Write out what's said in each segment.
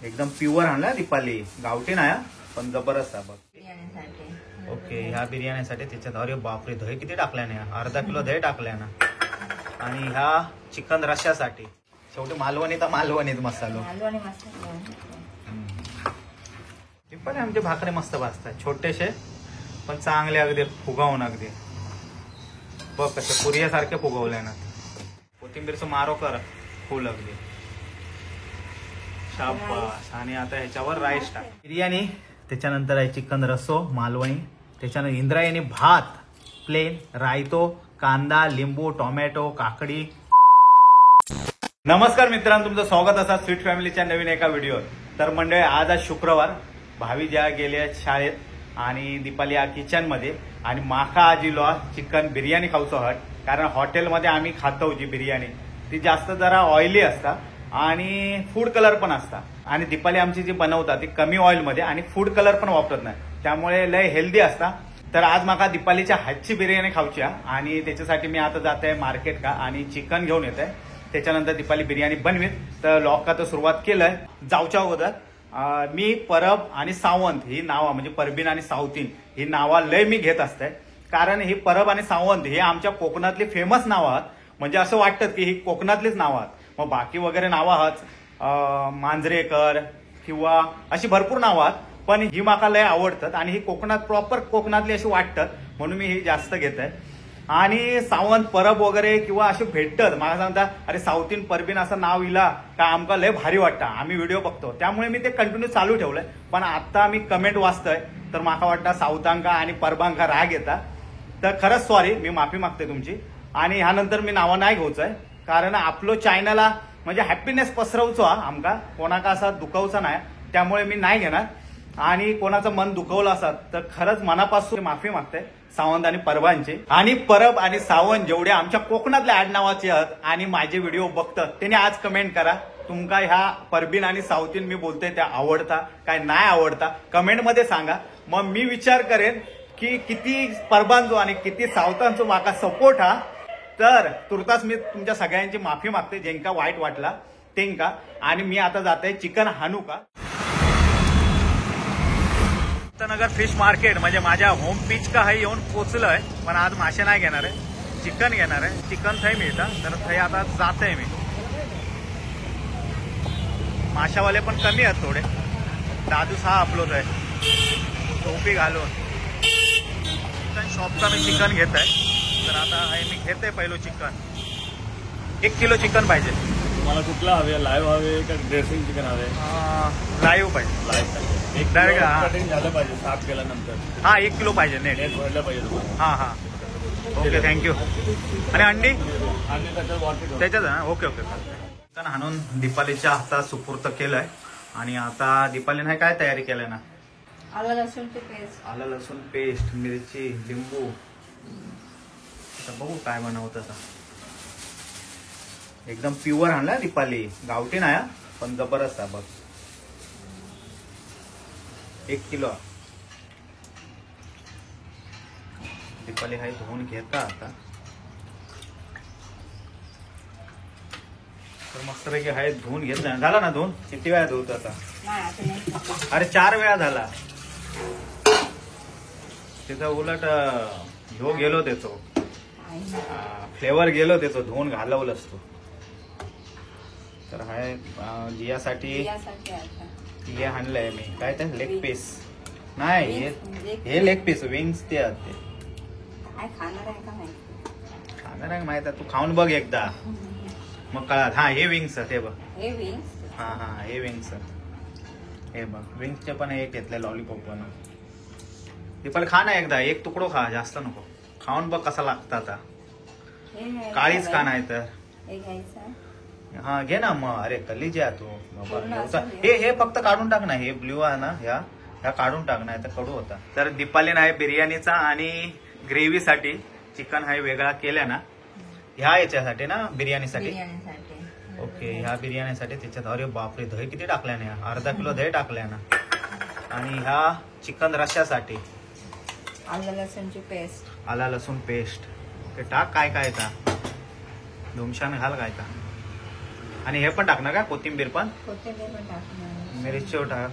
एकदम प्युअर आणला दीपाली, गावठी नाही पण जबरदस्त आहे बघ. ओके, ह्या बिर्याणीसाठी त्याच्यात अरे बापरे दही किती टाकल्या ना, अर्धा किलो दही टाकल्या ना. आणि ह्या चिकन रश्यासाठी शेवटी मालवणी तर मालवणीत मसालो. ते पण आमचे भाकरे मस्त भाजतात, छोटेसे पण चांगले, अगदी फुगावून, अगदी बघ कसे पुरियासारखे फुगवले ना. कोथिंबीरचं मारो कर फुल अगदी, शाबास. आणि आता ह्याच्यावर राईस टाक. बिर्याणी, त्याच्यानंतर आहे चिकन रसो मालवणी, त्याच्यानंतर इंद्रायणी भात प्लेन, रायतो, कांदा, लिंबू, टोमॅटो, काकडी. नमस्कार मित्रांनो, तुमचं स्वागत असा स्वीट फॅमिलीच्या नवीन एका व्हिडिओत. तर मंडळी आज आज शुक्रवार, भावी ज्या गेल्या शाळेत आणि दीपाली या किचनमध्ये, आणि माका आज इलो चिकन बिर्याणी खाऊचो हट. कारण हॉटेलमध्ये आम्ही खातो जी बिर्याणी ती जास्त जरा ऑइली असता आणि फूड कलर पण असता, आणि दीपाली आमची जी बनवता ती कमी ऑइलमध्ये आणि फूड कलर पण वापरत नाही, त्यामुळे लय हेल्दी असता. तर आज माका दीपालीच्या हातची बिर्याणी खाऊची आणि त्याच्यासाठी मी आता जात आहे मार्केट का आणि चिकन घेऊन येत आहे. त्याच्यानंतर दीपाली बिर्याणी बनवीत. तर लॉक तर सुरुवात केलंय. जाऊच्या अगोदर मी परब आणि सावंत ही नावा, म्हणजे परबीन आणि सावतीन ही नावा लय मी घेत असते, कारण ही परब आणि सावंत हे आमच्या कोकणातली फेमस नावं आहात. म्हणजे असं वाटतं की ही कोकणातलीच नावं आहात. मग बाकी वगैरे नावं आहात मांजरेकर किंवा अशी भरपूर नावं आहात, पण ही माका लय आवडतात आणि ही कोकणात प्रॉपर कोकणातली अशी वाटतात, म्हणून मी ही जास्त घेत आहे. आणि सावंत परब वगैरे किंवा असे भेटतात, मला सांगता अरे सावतीन परबीन असं नाव इला का आमका लय भारी वाटतं, आम्ही व्हिडिओ बघतो, त्यामुळे मी ते कंटिन्यू चालू ठेवलंय. पण आता मी कमेंट वाचतोय तर माका वाटतं सावतांका आणि परबांका राग येता, तर खरंच सॉरी, मी माफी मागते तुमची. आणि ह्यानंतर मी नावं नाही घेऊच आहे, कारण आपलो चायनाला म्हणजे हॅपीनेस पसरवचो हा आमका, कोणाका असा दुखवचा नाही, त्यामुळे मी नाही घेणार. आणि कोणाचं मन दुखवलं असत तर खरंच मनापासून माफी मागते सावंत आणि परबांची. आणि परब आणि सावंत जेवढे आमच्या कोकणातल्या आडनावाचे आहेत आणि माझे व्हिडिओ बघतात त्यांनी आज कमेंट करा, तुमका ह्या परबीन आणि सावतीन मी बोलतोय त्या आवडता काय नाही आवडता, कमेंटमध्ये सांगा. मग मी विचार करेन की किती परबांचो आणि किती सावतांचो माका सपोर्ट हा. तर तुर्तास मी तुमच्या सगळ्यांची माफी मागते ज्यांका वाईट वाटला तेंका. आणि मी आता जाते चिकन हाणू का नगर फिश मार्केट, म्हणजे माझ्या होम पिच का हे येऊन पोचलोय, पण आज मासे नाही घेणार आहे, चिकन घेणार आहे. चिकन थंय मिळतं, तर थंय आता जात आहे मी. माशावाले पण कमी आहेत थोडे. दादूस हा आपलोच आहे टोपी घालून. चिकन शॉपचा मी चिकन घेत आहे. तर आता हे मी घेते पहिलं चिकन. 1 किलो चिकन पाहिजे. तुम्हाला कुठला हवे, लाईव्ह हवे का ड्रेसिंग चिकन हवे? लाईव्ह पाहिजे. लाईव्ह पाहिजे. एक डायरेक्ट कटिंग झालं पाहिजे साफ केल्यानंतर. हा 1 किलो पाहिजे, नेट नेट भरलं पाहिजे तुम्हाला. हा हा, ओके thank you. आणि अंडी अंडी त्याच्यात त्याच्यात ना. Okay okay. चिकन आणून दीपालीच्या हातात सुपूर्त केलंय. आणि आता दीपालीने काय तयारी केलंय ना, आलं लसूणची पेस्ट, आलं लसूण पेस्ट, मिरची, लिंबू. आता बघू काय बनवत आता. एकदम प्युअर आणला दीपाली, गावठी नाही पण जबरदस्त आहे बघ. 1 किलो दीपाली हाय धुवून घेता आता. तर मस्तपैकी हाय धुवून घेतला. झाला ना धुवून? किती वेळा धुवत आता? अरे 4 वेळा झाला. त्याचा उलट ह्यो गेलो, त्याचो फ्लेवर गेलो त्याचो, धुवून घालवलंस तू. तर हाय जियासाठी हे आणलंय मी, काय ते लेग पीस नाही, हे लेग पीस, विंग्स ते आहेत ते. खाणार आहे का माहिती? खाणार आहे माहित आहे, तू खाऊन बघ एकदा मग कळत. हा हे विंग्स हे बघ, हे विंग्स. हा हा हे विंग्स, हे बघ विंग्सचे पण हे घेतले लॉलीपॉप बनवून. दीपाली खा ना एकदा, एक तुकडो खा, जास्त नको. खाऊन बघ कसा लागतं आता. काळीच खा नाही तर. हा घे ना मग. अरे कलीजी तू बाबा, हे हे फक्त काढून टाक ना, हे ब्ल्यू आहे ना, ह्या ह्या काढून टाक ना, तर कडू होता. तर दीपालीने आहे बिर्याणीचा आणि ग्रेव्हीसाठी चिकन हा वेगळा केला ना, ह्या याच्यासाठी ना बिर्याणीसाठी. ओके, ह्या बिर्याणीसाठी त्याच्यात अरे बापरे दही किती टाकल्या ना, अर्धा किलो दही टाकल्या ना. आणि ह्या चिकन रश्यासाठी आलं लसूणची पेस्ट, आला लसूण पेस्ट. ओके टाक काय काय का, धुमशान घाल काय का. आणि हे पण टाकणार का कोथिंबीर पण? कोथिंबीर पण टाकणार. मिरच्यो टाक.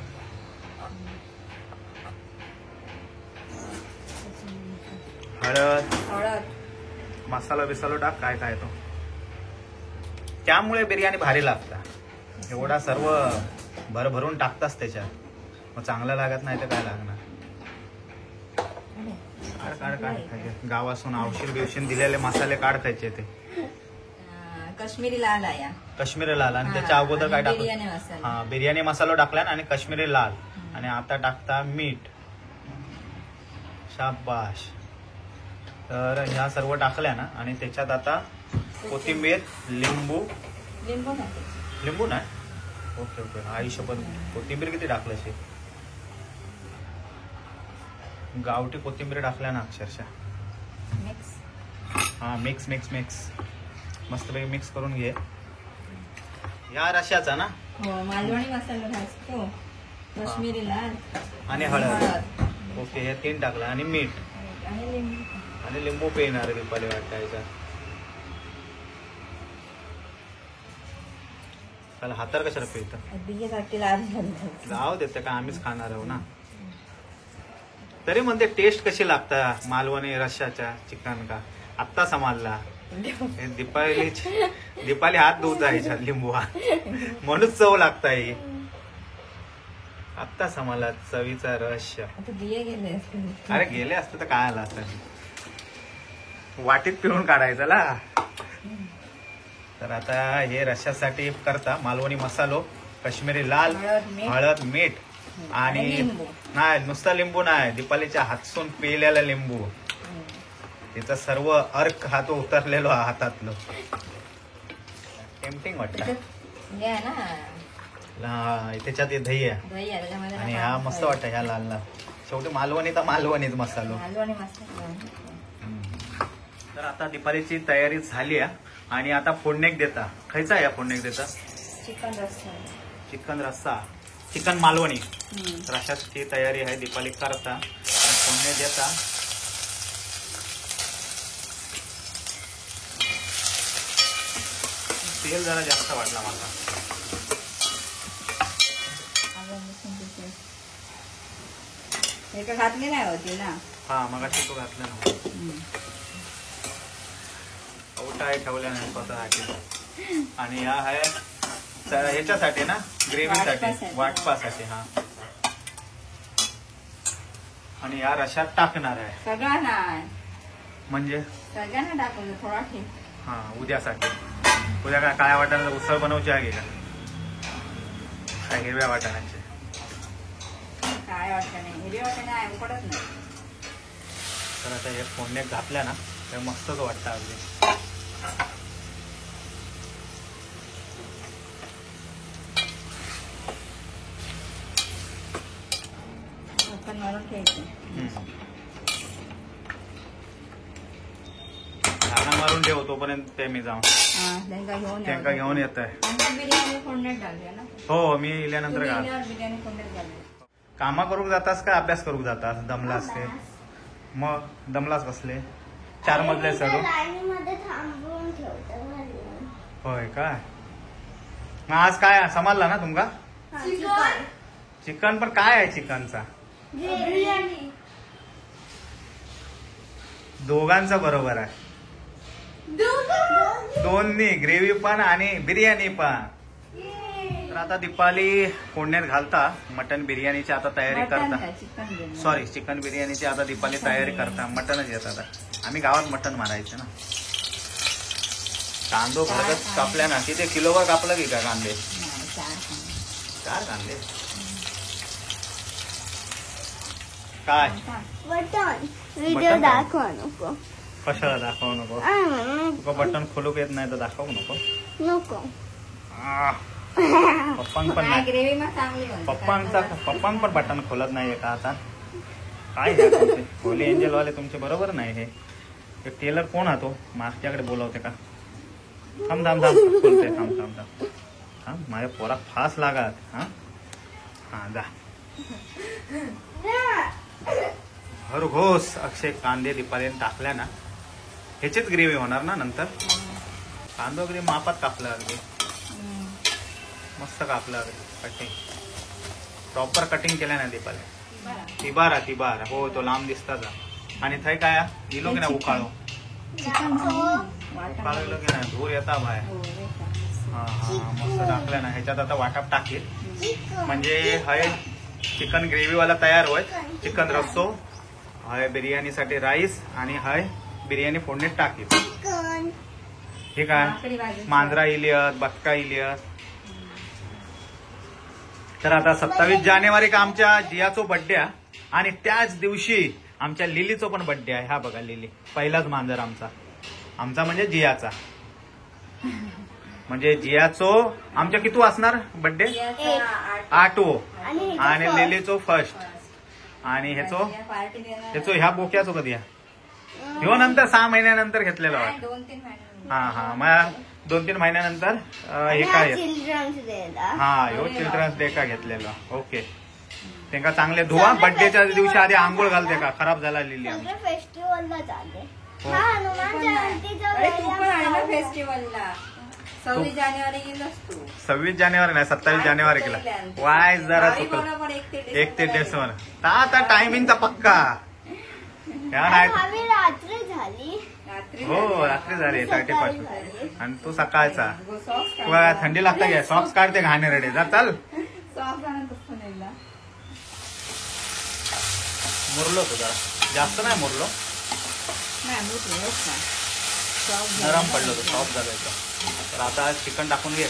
हळद, हळद, मसाला बिसालो टाक काय काय तो, त्यामुळे बिर्याणी भारी लागता. एवढा सर्व भरभरून टाकताच त्याच्यात, मग चांगलं लागत नाही तर काय लागणार. काढ काढ काढ खायचे गावासून आवशीर बिवशीर दिलेले मसाले काढ खायचे ते. काश्मीरी लाल आहे, काश्मीरी लाल. आणि त्याच्या अगोदर काय टाकलं? बिर्याणी मसाला. हा, बिर्याणी मसाला टाकला आणि काश्मीरी लाल. आणि आता टाकता मीठ. शाबाश. तर ह्या सर्व टाकल्या ना, आणि त्याच्यात आता कोथिंबीर, लिंबू. लिंबू नाही, लिंबू नाही. ओके ओके, आयुष्यभर कोथिंबीर किती टाकलं शे, गावठी कोथिंबीर टाकल्या ना अक्षरशः. मिक्स. हा, मिक्स मिक्स मिक्स मस्तपैकी मिक्स करून घे. या रशाचा ना, हो, मालवणी मसाला भाजतो, काश्मीरी लाल आणि हळद. ओके, हे तीन टाकलं आणि मीठ आणि लिंबू. आणि लिंबू पिणार दीपाली वाटायचा. चला, हातार कशाला पिळतं, जाऊ देते का, आम्हीच खाणार आहोत ना. तरी म्हणते टेस्ट कशी लागता मालवणी रश्याच्या चिकन का, आत्ता समाजला. दीपाली दीपाली हात धुत जायच्या लिंबू म्हणून चव लागता ही. आत्ता समाला चवीचा रहस्य. अरे गेले असते तर काय आलं असतं, वाटीत पिळून काढायचं ला. तर आता हे रश्यासाठी करता मालवणी मसालो, काश्मीरी लाल, हळद, मीठ आणि नाही नुसता लिंबू नाही, दीपालीच्या हातसून पिलेला लिंबू, त्याचा सर्व अर्क हा तो उतरलेलो हातातलं. टेम्पटिंग वाटत त्याच्यात दही आहे आणि हा मस्त वाटत ह्या लाल लाल. शेवटी मालवणी तर मालवणीच मसालो. तर आता दीपालीची तयारी झाली आहे आणि आता फोडणीक देता. खायचा आहे फोडणीक देता चिकन रस्सा, चिकन रस्सा, चिकन मालवणी रशाची तयारी आहे दीपाली करता. फोडणी देता. तेल जरा जास्त वाटला मला. घातले नाही होती ना. हा, मगाशी तो घातला ना. औटा ठेवल्या नाही स्वतःसाठी. आणि हा आहे ह्याच्यासाठी ना, ग्रेव्हीसाठी, वाटपासाठी. हा, आणि या रशात टाकणार आहे सगळा नाही, म्हणजे सगळ्यांना टाकून थोडा ठेव. हा, उद्यासाठी. उद्या काय काळ्या वाटाण्याचा उसळ बनवची आहे का, काय हिरव्या वाटाण्याचे? काय वाटाणे, हिरव्या वाटाणे आहे उकडत नाही. तर आता हे फोडण्यात घातल्या ना तर मस्तच वाटतं अगदी. आपण मारून ठेवायचं, झाडा मारून ठेव तोपर्यंत ते मी जाऊन त्यांका घेऊन येत आहे. बिर्याणी फोडण्यात घालूया ना. हो, मी इल्यानंतर घाल. बिर्याणी फोडण्यात घालूया. कामा करूक जातास का अभ्यास करूक जातास? दमलास ते मग दमलास कसले चार मजले चढून. होय काय, मग आज काय समजला ना तुमका? चिकन. पण काय आहे चिकनचा? दोघांचा बरोबर आहे, दोन्ही ग्रेव्ही पण आणि बिर्याणी पण. तर आता दीपाली फोडण्यात घालता मटन बिर्याणीची आता तयारी करता. सॉरी, चिकन बिर्याणीची आता दीपाली तयारी करता. मटनच येत आता, आम्ही गावात मटन मारायचं ना. कांदो भरगत कापल्या ना, किती किलोवर कापलं की का कांदे? 4 कांदे. काय बटन व्हिडिओ दाखवा नको. कशाला दाखवू नको? तुका बटन खोलूक येत नाही तर दाखवू नको. नको. पप्पांक पण नाही, ग्रेव्ही मग चांगली. पप्पांक पण बटन खोलत नाहीये का आता? काय हे तुमचे होली एंजल वाले तुमचे बरोबर नाही. हे टेलर कोण हा तो मागच्याकडे बोलवते का? थांब थांब थांब खोलते, थांब थांब थांब थांब, माझ्या पोरा फास लागत. हा हा जा. भरघोस अक्षय कांदे दीपालीने टाकल्या ना, ह्याचीच ग्रेव्ही होणार ना नंतर. कांदो वगैरे मापात कापला अगदी मस्त कापला अगदी कटिंग. प्रॉपर कटिंग केलं ना दीपाली. तिबारा तिबारा हो तो लांब दिसताचा. आणि थंय काय इलो की नाही उकाळो उकाळो इलो की नाही धूर येता बाहेर. हा हा मस्त टाकलं ना ह्याच्यात. आता वाटाप टाकीत म्हणजे हय चिकन ग्रेव्हीवाला तयार होय. चिकन रस्सो हय बिर्याणीसाठी राईस आणि हय बिर्याणी फोडणीत टाकीत. हे काय मांजरा इलियत बक्का इलियत. तर आता 27 जानेवारी का आमच्या जियाचो बड्डे आणि त्याच दिवशी आमच्या लिलीचो पण बड्डे आहे. हा बघा लिली पहिलाच मांजर आमचा. आमचा म्हणजे जियाचा. म्हणजे जियाचो आमच्या किती असणार बड्डे? 8 आणि लिलीचो फर्स्ट. आणि ह्याचो ह्याचो ह्या बोक्याचो कधी ह्यो नंतर 6 महिन्यानंतर घेतलेला वाटतं. हा हा मग 2-3 महिन्यानंतर हे काय हा ह्यो चिल्ड्रन्स डे का घेतलेला. ओके त्यांका चांगले धुवा. बड्डेच्या दिवशी आधी आंघोळ घालते का खराब झाला लिली. फेस्टिवलला 26 जानेवारी 26 जानेवारी नाही 27 जानेवारी केला वाय जरा चुकलं. 1 ते डिसेंबर आता टायमिंगचा पक्का. रात्री झाली हो रात्री झाली 31 आणि तू सकाळचा. तुला थंडी लागता घ्या सॉक्स काढते घाणे रेडे जा चल. मुरलो तो जरा जास्त नाही मुरलो नरम पडलो तो सॉफ्ट झाला. तर आता चिकन टाकून घे.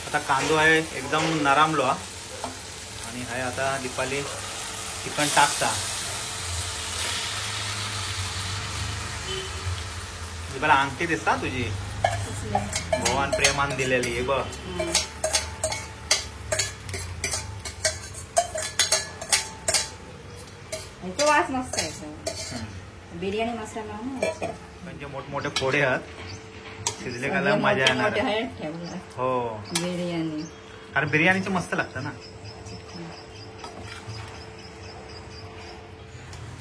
आता कांदो आहे एकदम नरामलो आणि हाय आता दीपाली चिकन टाकता. दीपाला अंगठी दिसता तुझी भगवान प्रेमान दिलेली हे बघ. वास मस्त आहे बिर्याणी मसाला म्हणजे मोठमोठे फोडे आहेत शिजले का मजा येणार हो बिर्याणी. कारण बिर्याणीचे मस्त लागतं ना.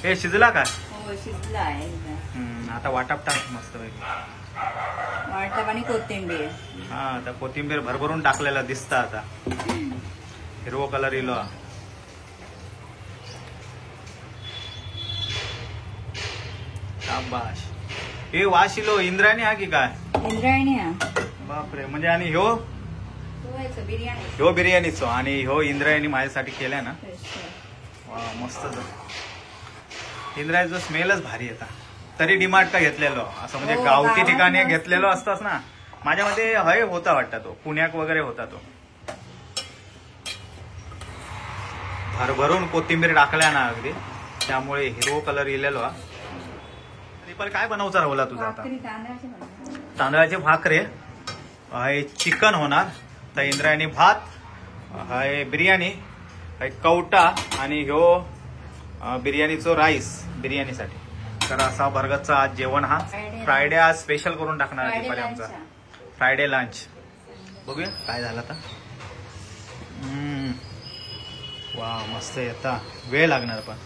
हे शिजला काय? हो शिजला आहे. आता वाटाप टाक मस्त पैकी. वाटाप आणि कोथिंबीर. हा आता कोथिंबीर भरभरून टाकलेला दिसता आता. हिरवो कलर इलो. शाबाश. हे वास इलो इंद्रायणी हा की काय? इंद्रायणी हा. बापरे म्हणजे आणि ह्यो ह्यो बिर्याणीचो आणि ह्यो इंद्रायणी माझ्यासाठी केल्या ना. वा मस्त. इंद्रायणीचो स्मेलच भारी येता. तरी डीमार्ट का घेतलेलो असं म्हणजे गावठी ठिकाणी घेतलेलो असताच ना. माझ्या मते हय होता वाटता तो पुण्याक वगैरे होता तो. भरभरून कोथिंबीर टाकल्या ना अगदी त्यामुळे हिरवो कलर इलेलो. पण काय बनवचा राहुला तुझा आता? तांदळाचे भाकरे हय चिकन होणार तर इंद्रायणी भात हय बिर्याणी हय कवटा आणि ह्यो बिर्याणीचो राईस बिर्याणीसाठी. तर असा बर्गरचा आज जेवण हा फ्रायडे आज स्पेशल करून टाकणार दीपाली आमचा फ्रायडे लंच. बघूया काय झालं आता. वा मस्त येता. वेळ लागणार पण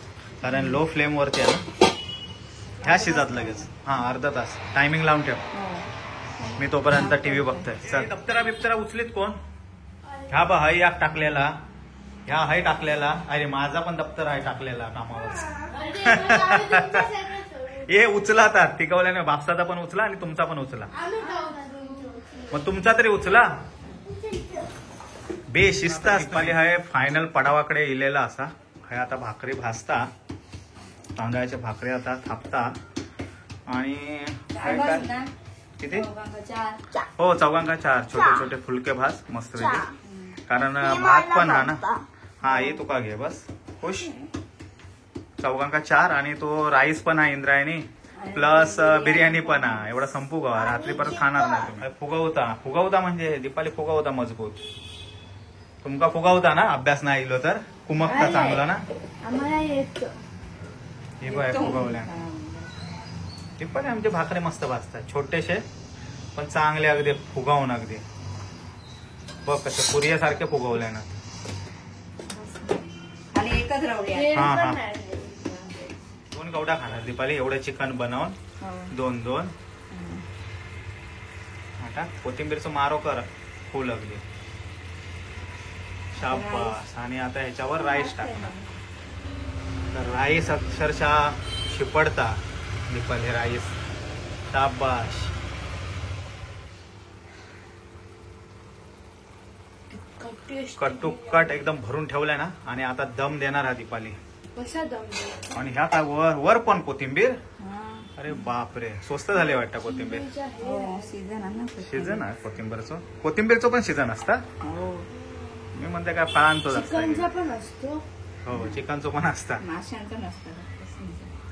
कारण लो फ्लेम वरती आहे ना. ह्या शिजात लगेच. हा अर्धा तास टायमिंग लावून ठेव. मी तोपर्यंत टीव्ही बघतोय. चल दप्तरा बिप्तरा उचलीत कोण? ह्या बा हय याक टाकलेला ह्या हय टाकलेला. अरे माझा पण दप्तर आहे टाकलेला कामावर. हे उचला आता टिकवल्याने बापसाचा पण उचला आणि तुमचा पण उचला. मग तुमचा तरी उचला. बेशिस्त असली हय फायनल पडावाकडे इलेला असा. हय आता भाकरी भाजता तांदळाच्या भाकरी आता थापता. आणि किती? हो चौघांका 4 छोटे छोटे फुलके भास मस्त पैकी. कारण भात पण हा ना. हा ये तुका घे बस खुश. चौघांका 4 आणि तो राईस पण आहे इंद्रायणी प्लस बिर्याणी पण हा. एवढा संपू का रात्री परत खाणार नाही तुम्ही. फुगवता फुगवता म्हणजे दीपाली फुगवता मजबूत. तुमका फुगवता ना अभ्यास नाही इलो तर कुमकता चांगला ना. हे बघ फुगवल्या ते पण आमचे भाकरे मस्त भाजतात छोटेसे पण चांगले अगदी फुगावून अगदी बघ कसे पुरियासारखे फुगवले ना. आणि एकच रावली. हा हा 2 कवडा खाणार दीपाली एवढं चिकन बनवून 2-2. आता कोथिंबीरचो मारो कर फुल अगदी. शाबास. आणि आता ह्याच्यावर राईस टाकणार. तर राईस अक्षरशः शिपडता दीपाली राईस. शाबास. कट टू कट एकदम भरून ठेवलाय ना. आणि आता दम देणार हा दीपाली. कसा दम देणार? आणि ह्या काय वर वर पण कोथिंबीर. अरे बापरे, स्वस्त झाले वाटतं कोथिंबीर. सीझन आहे ना, सीझन आहे कोथिंबीरचं. कोथिंबीरचं पण सीझन असतं. मी म्हणते काय फळांचं चिकनचा पण असतो. हो, चिकनचं पण असतं, माशांचं नसतं.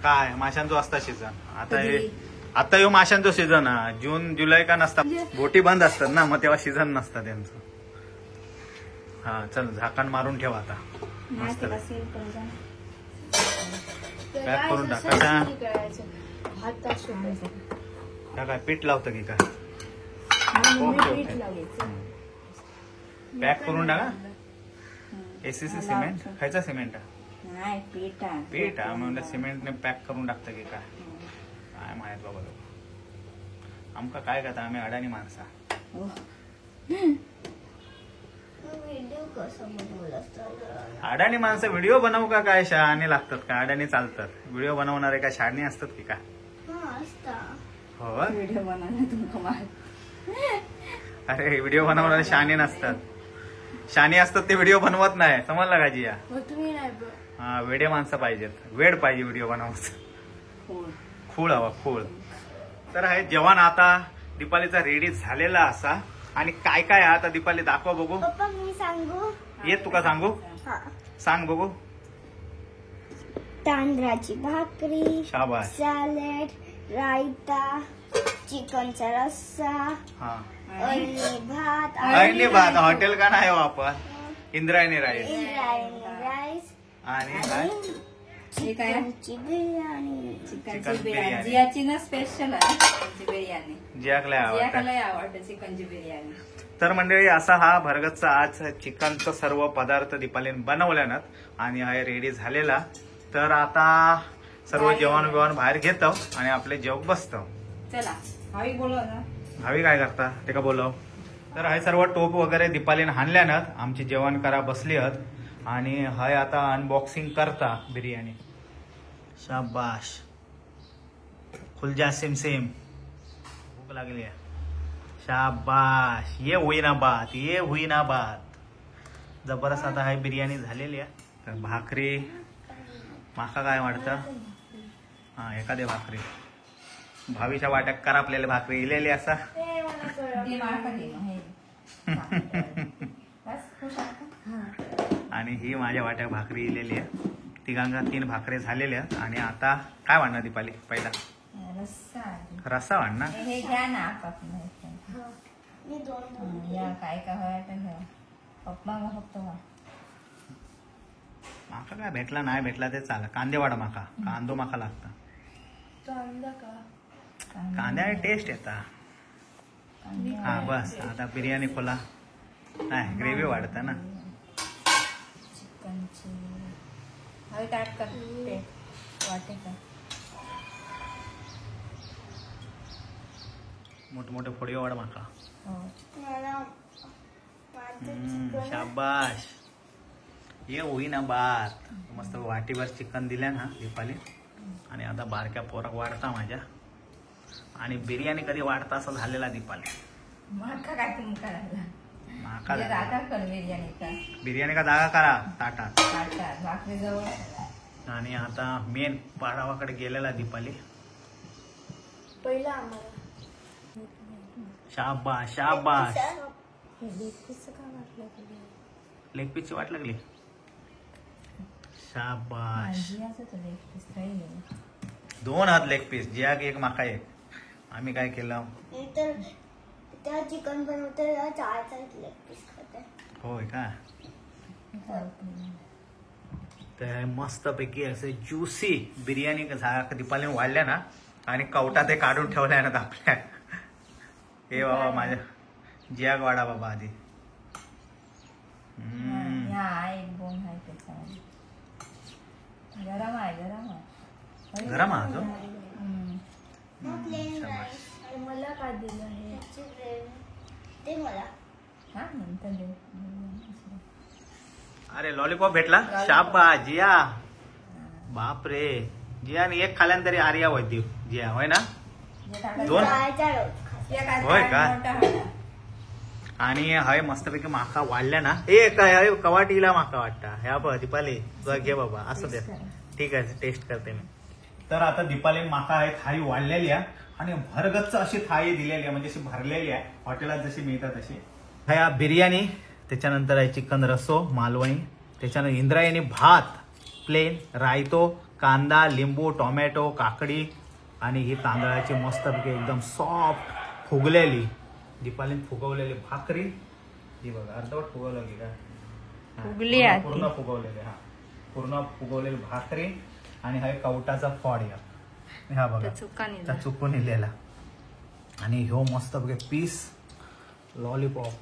काय माशांचो असता सीझन. आता हे आता ह्यो माशांचो सीझन हा जून जुलै का नसता, बोटी बंद असतात ना, मग तेव्हा सीझन नसता त्यांचं. हा चल झाकण मारून ठेवा आता. मस्त पॅक करून टाका. काय पीठ लावतं की काय? पॅक करून टाका. एसीसी सिमेंट खायचा सिमेंट पीठ पीठ म्हणजे सिमेंटने पॅक करून टाकतं की काय? काय माहित बाबा लोक. आमका काय करता, आम्ही अडाणी माणसा. अडाणी माणसं व्हिडिओ बनवू का काय? शहाणे लागतात का? अडाणी चालतात. व्हिडिओ बनवणारे काय शहाणे असतात की काय? हो, व्हिडिओ बनवणार तुमका. अरे व्हिडिओ बनवणारे शहाणे नसतात. शहाणे असतात ते व्हिडिओ बनवत नाही, समजलं का जिया? हा, वेडे माणसं पाहिजेत, वेड पाहिजे व्हिडिओ बनवायचं. खूळ हवा, खूळ. तर हे जेवण आता दीपालीचा रेडी झालेला असा. आणि काय काय आता दीपाली दाखवा बघू. पप्पा मी सांगू? येत तुका सांगू? सांग बघू. तांदळाची भाकरी, शाबास, सॅलड, रायता, चिकनचा रस्सा, अळणी भात. अळणी भात हॉटेल का नाही वापर? इंद्रायणी राईस, इंद्रायणी राईस आणि चिकनची बिर्याणी. चिकनची बिर्याणी जियाची ना स्पेशल आहे चिकनची बिर्याणी. जियाकला आवडते चिकनची बिर्याणी. तर मंडळी असा हा भरगतचा आज चिकनचा सर्व पदार्थ दीपालीने बनवल्यानं आणि हा रेडी झालेला. तर आता सर्व जेवण बिवण बाहेर घेतो आणि आपले जेवण बसतो. चला भावी बोलव ना. भावी काय करता ते का बोलव. तर हे सर्व टोप वगैरे दीपालीने हाणल्यानं आमची जेवण करा बसली आहेत. आणि हय आता अनबॉक्सिंग करता बिर्याणी. शाबाश, खुलजा सेम सेम, भूक लागली आहे. शाबाश, ये हुई ना बात, ये हुई ना बात. जबरदस्त आता हाय बिर्याणी झालेली आहे. तर भाकरी माका काय वाटतं, हा एखादे भाकरी भावीच्या वाट्यात करा आपल्याला भाकरी इलेली असा. आणि ही माझ्या वाट्यात भाकरी इलेली आहे. तिघांना 3 भाकरी झालेल्या. आणि आता काय वाढणार दीपाली? पहिला रस्सा वाढणार. हे घ्या ना काय काय पप्पा फक्त माका काय भेटला नाही भेटला ते चाल. कांदे वाढ माका, कांदो माका लागता. कांद्या टेस्ट येता. हा बस आता बिर्याणी खोला. नाही ग्रेव्ही वाढता ना. मोठमोठे फोडी वाढ माका. शाबाश, ये होई ना बात. मस्त वाटीभर चिकन दिल्या ना दीपाली. आणि आता बारक्या पोराक वाढता माझ्या. आणि बिर्याणी कधी वाढता असं झालेला दीपाली. माका काय तुमका माका जागा कर बिर्याणीचा. बिर्याणी का जागा करा ताटात. भाकरी जवळ. आणि आता मेन पाडावाकडे गेलेला दीपाली. पहिला आम्हाला. शाबाश शाबाश. लेग पीसची वाट लागली. शाबाश, 2 हात लेग पीस, जियाक एक माका एक. आम्ही काय केलं तर चिकन बनवतो 4 लेग पीस खाते. होय का? तर मस्तपैकी असे ज्युसी बिर्याणी दीपालीने वाढल्या ना. आणि कवटा ते काढून ठेवल्या ना आपल्या. हे बाबा माझ्या जियाक वाढा बाबा आधी. गरम आहे, गरम आहे, गरम आहे अजून. दिलं हे? ते मला हा नंतर दे. अरे लॉलीपॉप भेटला, शाबा जिया. बाप रे जिया, एक खाल्यान तरी आर्या होय जिया, होय ना? दोन होय का? आणि हय मस्तपैकी माका वाढल्या ना. ए काय कवाटीला माका वाटता ह्या बघ दीपाली, तुझा घे बाबा, असं दे. ठीक आहे, टेस्ट करते मी. तर आता दीपाली माका आहे थाळी वाढलेली आहे आणि भरगच्च अशी थाळी दिलेली आहे, म्हणजे अशी भरलेली आहे हॉटेलात जशी मिळतात तशी. ह्या बिर्याणी, त्याच्यानंतर आहे चिकन रसो मालवणी, त्याच्यानंतर इंद्रायणी भात प्लेन, रायतो, कांदा, लिंबू, टोमॅटो, काकडी आणि ही तांदळाची मस्तपैकी एकदम सॉफ्ट फुगलेली दीपालीने फुगवलेली भाकरी. ही बघा अर्धवट फुगवलेली का फुगली आहे, पूर्ण फुगवलेली, हा पूर्ण फुगवलेली भाकरी. आणि हा कवटाचा फॉड या ह्या बघा चुकून इलेला. आणि ह्यो मस्तपैकी पीस लॉलीपॉप.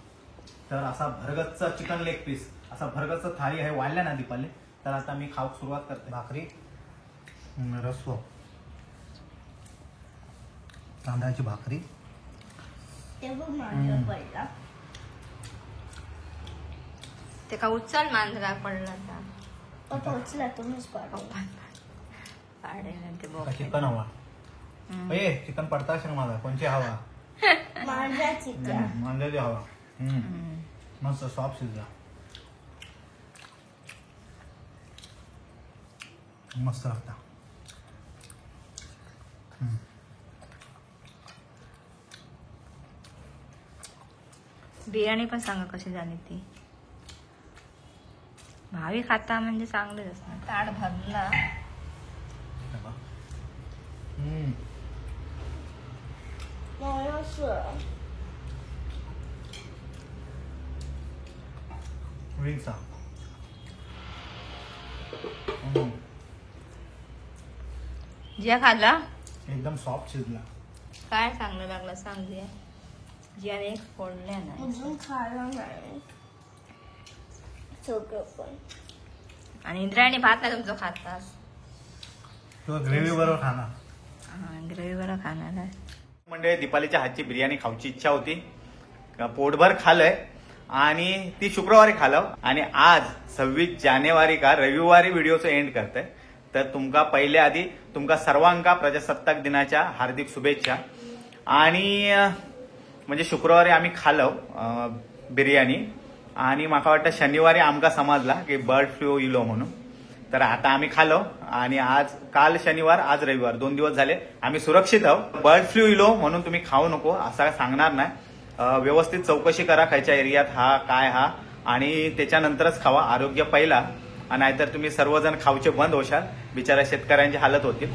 तर असा भरगच्चा चिकन लेग पीस, असा भरगच्चा थाळी आहे वाढल्या ना दीपाली. तर आता मी खाऊक सुरुवात करते. भाकरी, रसो, तांदळाची भाकरी. ते का उचल मांजरा पडला उचला तुम्हीच चिकन हवा. ए चिकन पडता असेल माझा, कोणची हवा? मांजराची हवा. मस्त सॉफ्ट शिजला, मस्त लागता. बिर्याणी पण सांगा कशी झाली ती. भावी खाता म्हणजे चांगलेच असणार. ताट भरला. जिया खाल्ला एकदम सॉफ्ट शिजला. काय चांगलं लागलं सांग जिया. जियाने एक फोडल्या नाही अजून खाल्ला नाही सगळं पण. आणि इंद्रायणी भात नाही तुमचं खातास, ग्रेव्ही बरोबर खाणार. ग्रेव्ही बरोबर खाणार आहे. म्हणजे दीपालीच्या हातची बिर्याणी खाऊची इच्छा होती, पोटभर खालंय आणि ती शुक्रवारी खालं. आणि आज 26 जानेवारी का रविवारी व्हिडिओचं एंड करतंय. तर तुमका पहिले आधी तुमका सर्वांका प्रजासत्ताक दिनाच्या हार्दिक शुभेच्छा. आणि म्हणजे शुक्रवारी आम्ही खालो बिर्याणी आणि माका वाटतं शनिवारी आमका समजला की बर्ड फ्लू इलो म्हणून. तर आता आम्ही खालो आणि आज काल शनिवार आज रविवार 2 दिवस झाले आम्ही सुरक्षित आहोत. बर्ड फ्लू इलो म्हणून तुम्ही खाऊ नको असा सांगणार नाही. व्यवस्थित चौकशी करा खायच्या एरियात हा काय हा, आणि त्याच्यानंतरच खावा. आरोग्य पहिला, नाहीतर तुम्ही सर्वजण खाऊचे बंद होशाल, बिचारा शेतकऱ्यांची हालत होतील.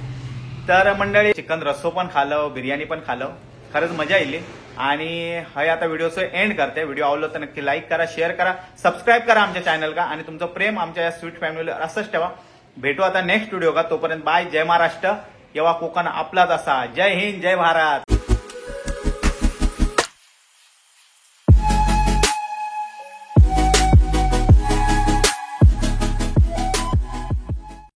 तर मंडळी चिकन रस्सो पण खालं, बिर्याणी पण खालं, खरंच मजा येईल. आणि हे आता व्हिडिओचं एंड करते. व्हिडिओ आवडलो तर नक्की लाईक करा, शेअर करा, सबस्क्राईब करा आमच्या चॅनल का, आणि तुमचं प्रेम आमच्या या स्वीट फॅमिलीवर असंच ठेवा. भेटू आता नेक्स्ट व्हिडिओ का, तोपर्यंत बाय. जय महाराष्ट्र. येवा कोकण आपलाच असा. जय हिंद, जय भारत.